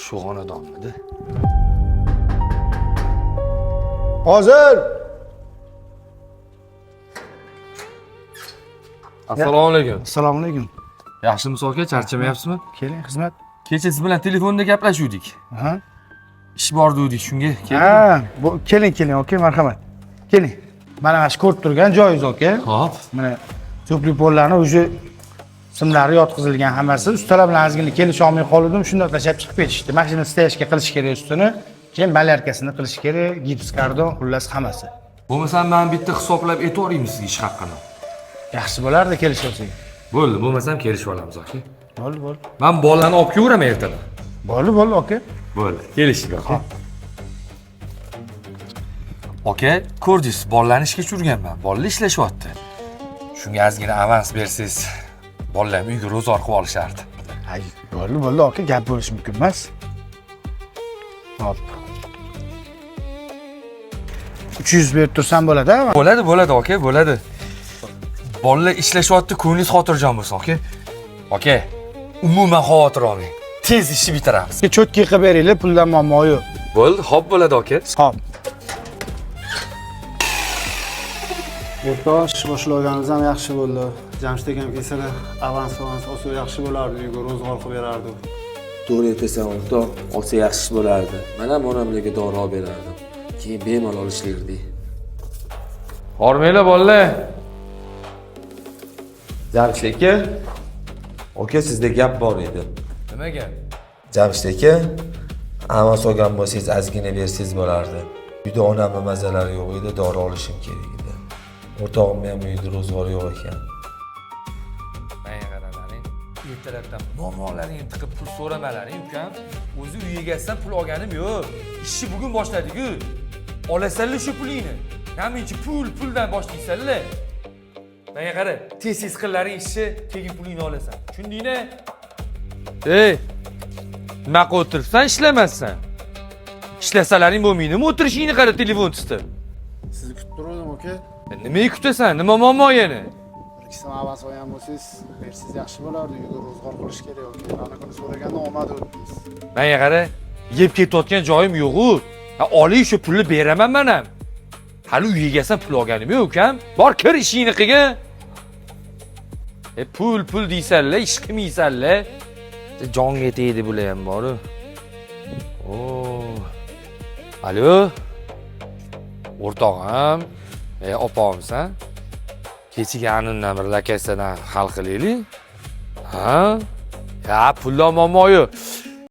Shu xonadonmidi? Hozir. Assalomu alaykum. Assalomu alaykum. Yaxshimisiz aka, charchamayapsizmi? Keling, xizmat. Kecha siz bilan telefonda gaplashuvdik. Ha? Ish bor degandik, shunga keldim. Ha, bu keling, keling, aka, marhamat. Keling. Mana shu ko'rib turgan joyingiz aka. Xo'p. Mana tupli pollarni уже simlari yotqizilgan hammasi. Ustalar bilan ozgina kelisha olmay qoldim, shunda tashlab chiqib ketishdi. Mashina stoyashka qilish kerak ustini, keyin malyarkasini qilish kerak, gips kardon, xullas hammasi. Bo'lmasam men bitta hisoblab aytaveraymi sizga ish haqqini? Yaxshi bo'lardi kelishib olsak. Bo'ldi, bo'lmasam kelishib olamiz aka. Bo'ldi, bo'ldi. Men bolalarni olib kelaveraman ertadan. Bo'ldi, bo'ldi aka. Bo'ldi, kelishdik aka. Aka, ko'rdingiz, bolalarni ishga tushirganman. Bolalar ishlashyapti. Shunga ozgina avans bersangiz, bolalar ham uyga ro'zg'or qilib olishardi. Ay, bo'ldi, bo'ldi aka, gap bo'lishi mumkin emas. Hop. 300 berib tursam bo'ladi, a? Bo'ladi, bo'ladi aka, bo'ladi. Bolalar ishlashyapti, ko'nglingiz xotirjam bo'lsin aka. Aka, umuman xavotir olmang. Tez ishni bitiramiz. Cho'tki qilib beringlar, puldan muammo yo'q. Bo'ldi, hop bo'ladi aka. Hop. O'rtoq, ish boshlaganimiz ham yaxshi bo'ldi. Jamshid akam kelsalar, avans avans olsa yaxshi bo'lardi, uyga ro'zg'or qilib berardi. To'g'ri aytasan o'rtoq, olsa yaxshi bo'lardi. Men ham onamlarga dori olib berardim. Keyin bemalol ishlardik. Hormanglar bolalar. Jamshid aka, aka sizda gap bor edi. Nima gap? Jamshid aka, avans olgan bo'lsangiz ozgina bersangiz bo'lardi. Uyda onamni mazalari yo'q edi, dori olishim kerak edi. O'rtog'imni ham uyida ro'zg'ori yo'q ekan. Menga qaralaring. Ertalabdan muammolaringni tiqib pul so'ramalaring ukam. O'zi uy egasidan pul olganim yo'q. Ishni bugun boshladik-ku. Olasanlar shu pulingni. Naminchi pul puldan boshlaysanlar. Menga qara, tez-tez qillaring ishni, keyin pulingni olasan. Tushundingmi? Ey! Nima qilib o'tiribsan, ishlamassan? Ishlasalaring bo'lmaydimi? O'tirishingni qara telefon tutib. Sizni kutib turdim, aka. Nimaga kutasan? Nima muammo yana? Bir ikki so'm avans olgan bo'lsangiz, bersangiz yaxshi bo'lardi, uyga ro'zg'or qilish kerak, aka. Ana kuni so'raganda olmadi o'tdingiz. Menga qara, yeb ketayotgan joyim yo'q-u. Ha, oling shu pulni beraman men ham. Hali uy egasidan pul olganim yo'q ukam. Bor kir ishingni qilgin. E pul pul deysanlar, ish qilmaysanlar. Jonga tegdi bular ham boru. O. Alo. O'rtog'im, e opamsan. Kechagi anundan bir lakasadan hal qilaylik. Ha? Ya puldan muammo yo'q.